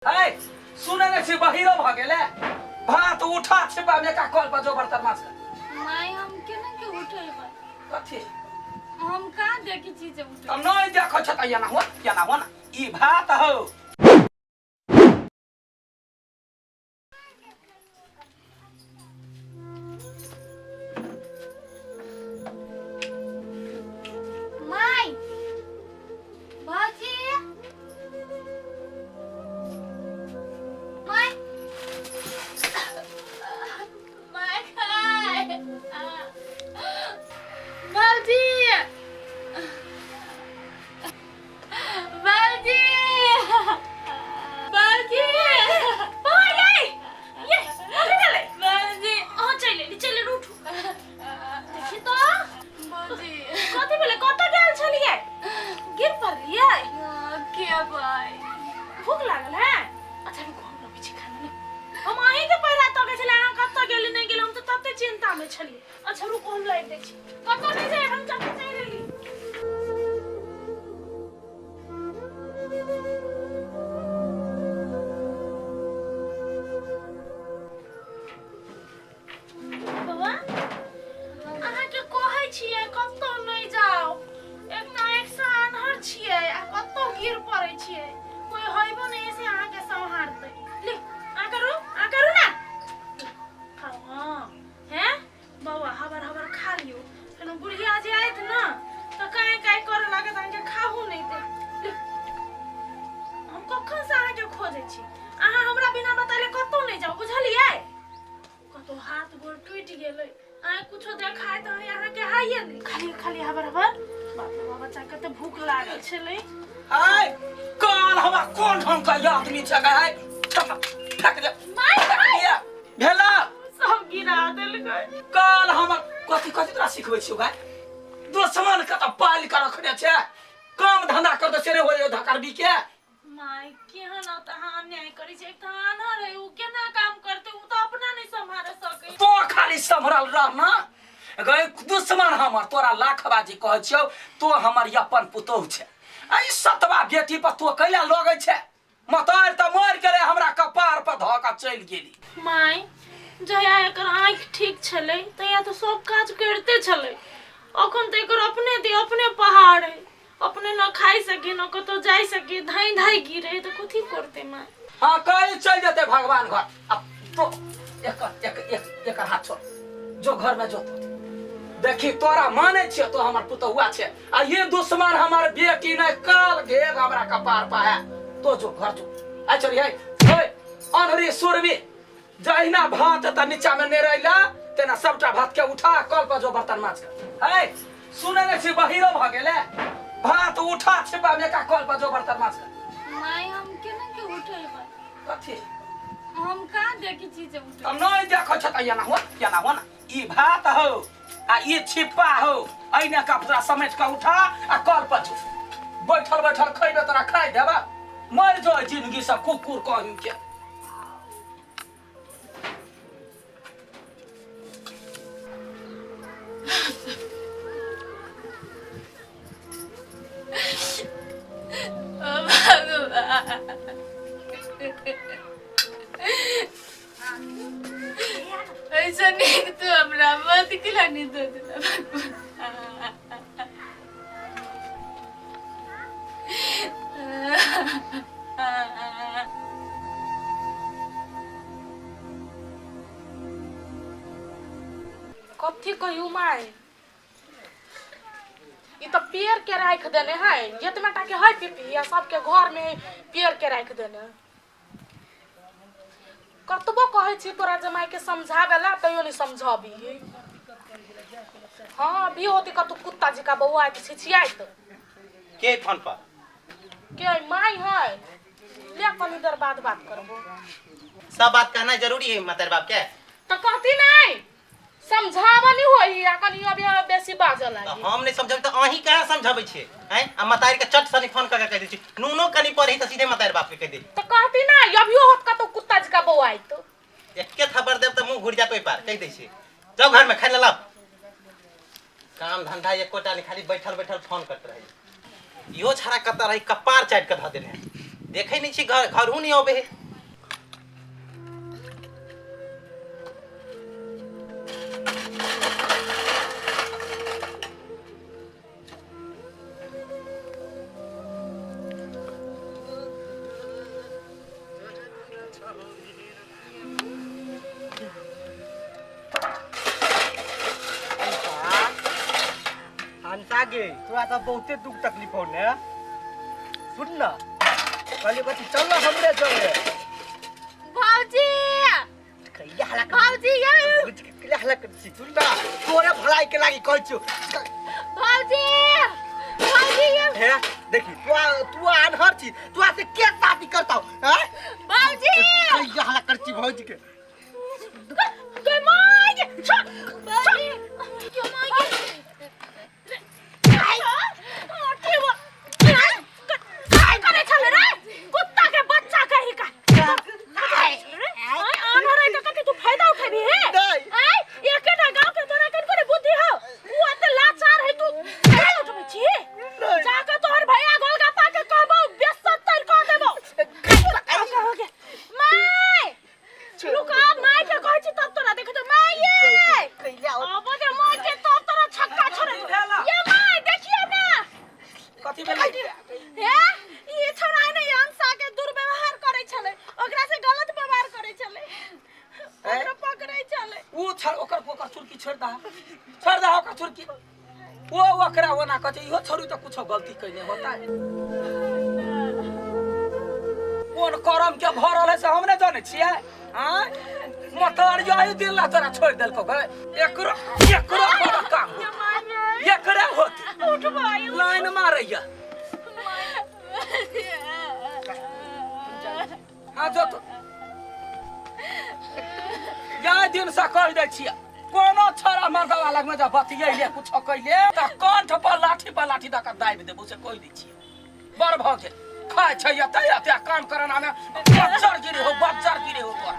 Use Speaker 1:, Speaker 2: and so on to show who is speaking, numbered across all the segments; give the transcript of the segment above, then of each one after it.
Speaker 1: ऐ सुनै नै छी बहिरो भऽ गेलै। भात उठा छिपा में का कल पर जो बर्तन माज कर।
Speaker 2: माय, हम केना के उठेबै?
Speaker 1: कथी?
Speaker 2: हम कहाँ देखै छी जे उठे।
Speaker 1: तऽ नहि देखै छ तऽ एना हो, एना हो ना, ई भात हौ।
Speaker 2: माय, भौजी, माय, माय खाय, भौजी, भौजी, भौजी,
Speaker 3: बौआ यै, यै, कथी भेलै?
Speaker 2: भौजी।
Speaker 3: अहाँ चलि एली, चलि एली, उठू। देखी तऽ।
Speaker 2: भौजी।
Speaker 3: कथी भेलै? कतऽ गेल छलियै? गिर पड़लियै?
Speaker 2: के भाई?
Speaker 3: भूख लागल है? अच्छा रुकू, हम लबै छी खाना। ने हम अहीं के पैरा तकै छलै, अहाँ कतऽ गेली नहि गेली, हम तऽ तते चिंता मे छलियै। अच्छा रुकू, हम लाबि दै छी। कतऽ नहि जाय, हम चलते चलि एली। बौआ, अहाँके कहै छियै कतौ नहि जाउ। एक तऽ आँखिसँ आन्हर छियै आ कतौ गिर पड़ै छियै, कोइ हेबो नहि से अहाँके सम्हारतै। ले आ करू, आ करू ने, खाउ। हँ हैं बौआ, हबर हबर खा लियौ, फेर बुढ़िया जे आयत ने तऽ काँय काँय करऽ लागत, अहाँके खाहू नहि देत। ले, हम कखनसँ अहाँके खोजै छी। अहाँ हमरा बिना बतेले कतौ नहि जाउ, बुझलियै? कतौ हाथ गोर टूटि गेलै, अहाँ कुछो देखाय तऽ अहाँके हाइए नहि। खाली खाली हबर हबर। बाप रे बाप, बच्चा कते भूख लागल छलै।
Speaker 1: आय काल हमरा कोन ढंग के आदमी छै है, फेक दे।
Speaker 3: माय।
Speaker 1: फेक दिया भेला।
Speaker 3: सब गिरा देलकै।
Speaker 1: काल हमर कथी कथी तोरा सिखबै छियौ गाय? दुश्मन के तऽ पालि के रखने छै, काम धंधा कर से नहि होय धकरबी के।
Speaker 3: माय, केहन अहाँ अन्याय करै छै। एक तऽ आन्हर है, उ केना काम करतै? उ तऽ अपना नहि सम्हार सकै।
Speaker 1: तो खाली सम्हरल रह ना गए दुश्मन हमर। तोरा लाख बाजी कहै छियौ, तो हमर अपन पुतोहु छै, आ ई सतवा बेटी पर तो कैला लगै छै? मतार तऽ मरि गेलै, हमरा कपार पर धऽ कऽ चलि गेली।
Speaker 3: माय, जहिया एकर आँखि ठीक छलै तहिया तऽ सब काज करिते छलै। अखन तऽ एकर अपने देह अपने पहाड़ है, अपने न खाइ सके न कतौ जाइ सके, धाइ धाइ गिरे तऽ कथी करतै माय?
Speaker 1: हाँ, कल चलि जेतै भगवान घर। अब तो एकर एक एक एकर हाथ छोड़, जो घर में जो। देखी, तोरा मानै छियो, तो हमर पुतहुआ छै, आ ये दुश्मन हमर बेटी नै काल घेर हमरा कपार पा है। तो जो घर जो। आ चल हे हे अनहरी सुरबी, जहिना भात त नीचा में नेरैला तेना सबटा भात के उठा कल पर जो बर्तन माज कर। हे सुनै नै छी बहिरो भऽ गेलै। भात उठा छिपा में का कल पर जो बर्तन माज कर।
Speaker 2: माय, हम केना के उठेबै?
Speaker 1: कथी?
Speaker 2: हम कहाँ देखै छी जे उठे।
Speaker 1: तऽ नहि देखै छ तऽ एना हो, एना हो ना, ई भात हो आ ई छिप्पा हो, एने कपड़ा समेट कऽ उठा आ कल पर जो। बैठल बैठल खैबे, तोरा खाइ देबा? मरि जो जिंदगी से कुकुर कहीं के।
Speaker 2: भगवान, ऐसा नीक तू हमरा मत खिलानी दे देला भगवान।
Speaker 3: कथी कहियू माय, ई तऽ पेड़ के राखि देने है, जितना टा के है पिपही सबके घर में पेड़ के राखि देने। कतबो कहै छी तोरा जमाई के समझाबे ला तैयो नहीं समझाबी। हाँ, अभी होती कतौ कुत्ता जका बौआ के छिछियाइत।
Speaker 4: के फोन पर?
Speaker 3: के माय है, ले कनी देर बाद बात करबो।
Speaker 4: सब बात कहना जरूरी है मातार बाप के?
Speaker 3: तो कहती नहीं, समझाबा नहीं होई आ कनी अभी बेसी बाजऽ
Speaker 4: तऽ
Speaker 3: लागी।
Speaker 4: हम नहीं समझाबी तऽ अहीं कहाँ समझाबै छियै हैं? आ मतारी के चट सनी फोन कऽ के कहि दै छी, नूनो कनी पढ़ी तऽ सीधे मतारी बाप के कहि दै।
Speaker 3: तो कहती ना, अभियो होत कतौ कुत्ता जका बौआइत।
Speaker 4: एके थप्पड़ देब तऽ मुंह घुरि जायत ओहि पार, कहि दै छी। जाउ घर में खाइ लए लाउ। काम धंधा एकोटा नहीं, खाली बैठल बैठल फोन करते रही। इहो छड़ा कतऽ रही, कपार चाटि कऽ धऽ देने। देखै नहि छी, घर घरहु नहि अबै है।
Speaker 5: हंसा गे, तोरा तऽ बहुते दुख तकलीफ हो ने। सुन न, कहली कथी, चल न हमरे जरे।
Speaker 2: भौजी।
Speaker 5: कैला हला कर।
Speaker 2: भौजी ये।
Speaker 5: कैला हला कर छी? सुन न, तोरे भलाई के लागी कहै छियौ।
Speaker 2: भौजी, भौजी ये।
Speaker 5: हे देखी, तू तू आन्हर छी, तू से के शादी करतौ हैं?
Speaker 2: भौजी।
Speaker 5: कैला हला कर छी भौजी के?
Speaker 3: गे my गे, छोड़ छोड़, गे my गे। काय करे छले रे कुत्ता के बच्चा कही का? आन्हर है त कथी तू फायदा उठेबी हे?
Speaker 5: नहीं।
Speaker 3: आय एकेटा गांव के तोरा कन करे बुद्धि हो? उ अते लाचार है, तू फायदा उठबे छी? जाके तोहर भैया गोलगप्पा के कहबो, बेसत्तर कह देबो। कहोगे my रुक, आब my के कहै छी तब तोरा देखै तो my ये।
Speaker 5: कैला?
Speaker 3: अब जे my के तब तोरा छक्का छोड़े। ये my, देखिए ना।
Speaker 1: कथी भेलै?
Speaker 3: हे, ई छौड़ा ने अंशा के दुर्व्यवहार करै छलै, ओकरा से गलत व्यवहार करै छलै, ओकरा पकड़ै छलै।
Speaker 1: ओ छड़ ओकर ओकर चुरकी छोड़ दा, छोड़ दा ओकर चुरकी। ओ ओकरा ओना कहै छै, इहो छोड़ू तऽ कुछो गलती कैने होता है। कोन करम के भरल है से हम नहि जानै छियै। आँय मतार यही दिन ला तोरा छोड़ि देलकौ गे। एकरो एकरो बड़ काम होतै, एकरे होतै।
Speaker 3: उठ भाई।
Speaker 1: लाइन मारैया। हाँ, जो तो जाय दिन से कहि दै छियै, कोनो छोरा मर्दवा लगमे जब बतियैले कुछो कैले तऽ कंठ पर लाठी पर लाठी दऽ कऽ दाबि देबौ, से कहि दै छियै। बड़ भऽ गेल, खाइ छै एते एते काम करना में बच्चर गिरे हो, बच्चर गिरे हो तोरा।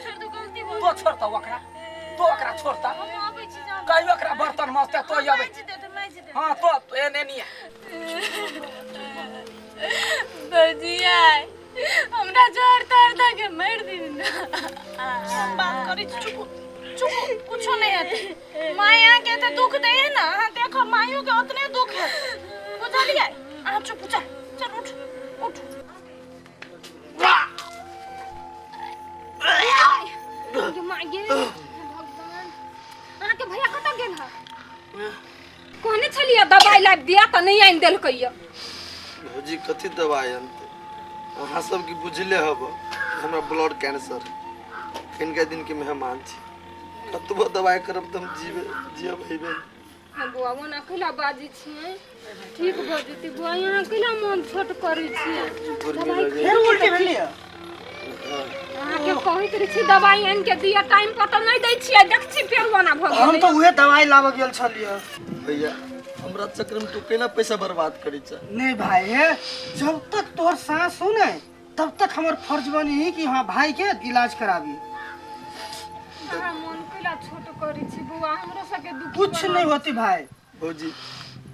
Speaker 3: छोड़ दो, गलती भऽ
Speaker 1: तो छोड़ता ओकरा, तो ओकरा छोड़ता।
Speaker 3: हम आबै छी, जाउ।
Speaker 1: कहियो ओकरा बर्तन मजते तो अबै।
Speaker 3: माजि दे, माजि दे।
Speaker 1: हाँ, तो एने नहीं है।
Speaker 2: भौजिया, हमरा जोर तोड़ दऽ के मारि दिन ना।
Speaker 3: हम बात करै छी, चुप चुप, कुछो नहीं हेतै। माय अहाँके एते दुख दै है ना, अहाँ देखो मायो के ओतने दुख है, बुझलियै? अहाँ चुप, चल चल, उठ उठ।
Speaker 6: गे माय गे, भगवान! अहाँके भैया कतऽ गेल हँ? कहने छलियै दबाइ लाबि दिया तऽ नहि आनि देलकै।
Speaker 7: भौजी, कथी दवाइ अनतै? अहाँ सबके बुझले हब, हमरा ब्लड कैंसर। किनका दिन के मेहमान छी, कतबो दवाइ करब तऽ हम जीवे जियब हेबे।
Speaker 6: बौआ, ओना कैला बाजै छियै? ठीक भऽ जेतै बौआ। अहाँ कैला मोन छोट करै छियै?
Speaker 7: गर्मी लगे।
Speaker 5: फेर उल्टी भेलियै?
Speaker 6: अहाँके कहैत रहै छी दबाइ आनि के दिअ टाइम पर, तऽ नहि दै छियै। देख छी, फेर ओना भऽ
Speaker 5: हम
Speaker 6: गेलै।
Speaker 5: तऽ उहे दवाइ लाबऽ गेल छलियै।
Speaker 7: भैया, हमरा चक्कर में तू केना पैसा बर्बाद करै छ?
Speaker 5: नहीं भाई, हे जब तक तोहर सांस हो ने, तब तक हमर फर्ज बनी कि हाँ, भाई के इलाज कराबी।
Speaker 6: अहाँ मोन कैला छोट करै छी बौआ? हमरो सबके दुख।
Speaker 5: कुछ नहीं होती भाई।
Speaker 7: भौजी,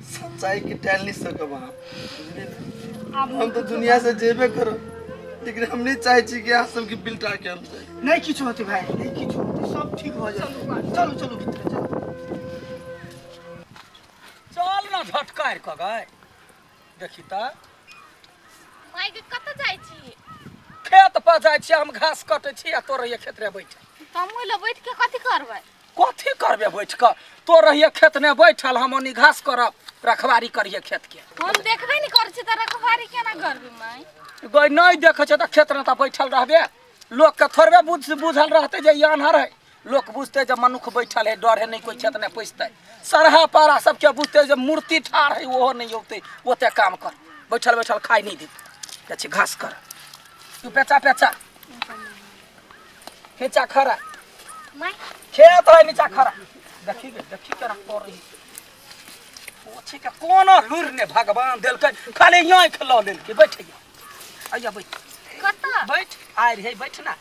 Speaker 7: सच्चाई के टाल नहीं सकब अहाँ, बुझलियै ने?
Speaker 6: आब
Speaker 7: हम तो दुनिया से जेबे करब, लेकिन हम नहीं चाहे छी कि अहाँ सबके बिलटा के हम जाई।
Speaker 5: नहीं किछु होती भाई, नहीं किछु होती, सब ठीक हो जाए। चलू चलू, भीतर चलू।
Speaker 1: चल न झटकार कऽ गए, देखी तऽ।
Speaker 2: माय के, कतऽ जाइ छी?
Speaker 1: खेत पर जाइ छियै हम, घास कटै छी आ तोर रहिए खेत रे बैठल।
Speaker 2: तऽ हम ओहि लए बैठ के कथी करबै?
Speaker 1: कथी करबे बैठ कऽ? तो रहिए खेत ने बैठल, हम ओनी घास करब, रखवारी करिए खेत के।
Speaker 2: हम देखबे नहि करै छी तऽ रखवारी केना करबै माय?
Speaker 1: गई, नहीं देखै छै तऽ खेत ने तऽ बैठल रहबे। लोकके थोड़बे बुझल रहतै जे ई आन्हर है? लोक बुझतै जे मनुख बैठल है, डर है नहीं कोई खेत नहि पैसतै। सरहा पारा सबके बुझतै जे मूर्ति ठाढ़ है, ओहो नहीं औतै ओते। काम कर, बैठल बैठल खाइ नहीं देतै। जाइ छी घास कर। तू पेचा पेचा नीचा खड़ा।
Speaker 2: माय।
Speaker 1: खेत है, नीचा खड़ा। देखी गे, देखी केना कर रही ओछी के। कोनो लुरि ने भगवान देलकै, खाली आँखि लऽ लेलकै। बैठ आइया, बैठ।
Speaker 2: कतऽ?
Speaker 1: बैठ, आइ रहे, बैठ ना।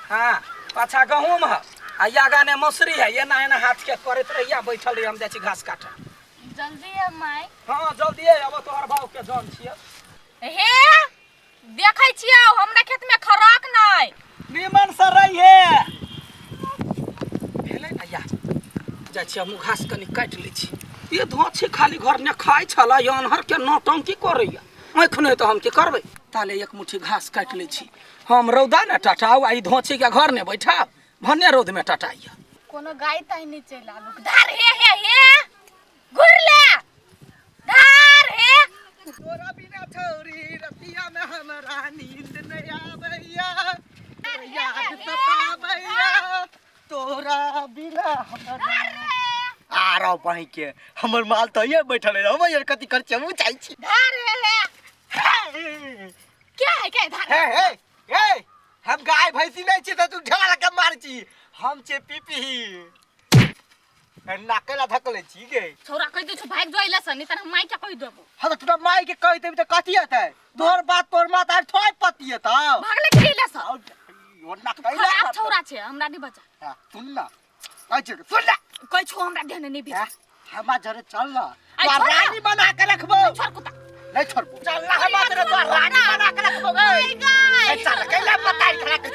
Speaker 1: हाँ, पाछा गहूम है आ आगा ने मसुरी है। एना एना हाथ के करैत रहिया, बैठल रही, हम जाइ छी घास काटे।
Speaker 2: जल्दी है माय।
Speaker 1: हाँ, जल्दी है, अब तोहर बाप के जान छियै।
Speaker 2: हे।
Speaker 6: देखै छियै हमरा खेत में खराक नहीं।
Speaker 5: निमन से रही है।
Speaker 1: भेलै ने या, जाइ छी हमहूँ घास कनि काटि लै छी। ई धोछी खाली घर ने खाइ छलै, अनहर के नौटंकी करैया। आँखि नहि तऽ हम की करबै? ताले एक मुट्ठी घास काटि लै छी हम। रौदा ने टटाउ आ ई धोछी के घर ने बैठाउ, भने रौद में टटाइया।
Speaker 2: कोनो गाय ताय नहीं चलि आबू। धार हे हे हे घुर ले धार हे।
Speaker 5: तोरा बिना छौरी रतिया में हमरा नींद नहीं आबैया, याद सताबैया तोरा बिना हमरा। आ रहो बहिं के, हमर माल तो ये बैठल है। हम यार कथी कर छी, हमहूँ जाइ छी।
Speaker 2: धार हे हे क्या है क्या है धार?
Speaker 5: हे हे हे, हम गाय भैंसी नहीं छी त तू ढेला लगा मार छी। हम छे पीपी नाके ला धकले छी गे।
Speaker 6: छौरा कहि दै छौ भागि जो अइला से, नहीं त हम माय के कहि देबो।
Speaker 5: हाँ तो तोरा माई के कहि देबी त कथी हेतै? तोहर बात तोहर माता थोड़े पति हेतौ।
Speaker 6: भागले के अइला से।
Speaker 5: ओ नाके ला।
Speaker 6: खराब छौरा छै, हमरा नहीं बचा।
Speaker 5: हाँ, सुन ना, कहै छियौ, सुन ना।
Speaker 6: कहै छौ हमरा ध्यान नहीं भेल।
Speaker 5: हाँ, हमा जरे चल ना,
Speaker 6: आई
Speaker 5: तोरा
Speaker 6: छोड़ ना।
Speaker 5: रानी बना के रखबो।
Speaker 6: छोड़ कुत्ता।
Speaker 5: नहीं छोड़बो, चल ना, हमा जरे तोरा रानी बना के रखबो। ए, ए, चल कैला बताई खड़ा के।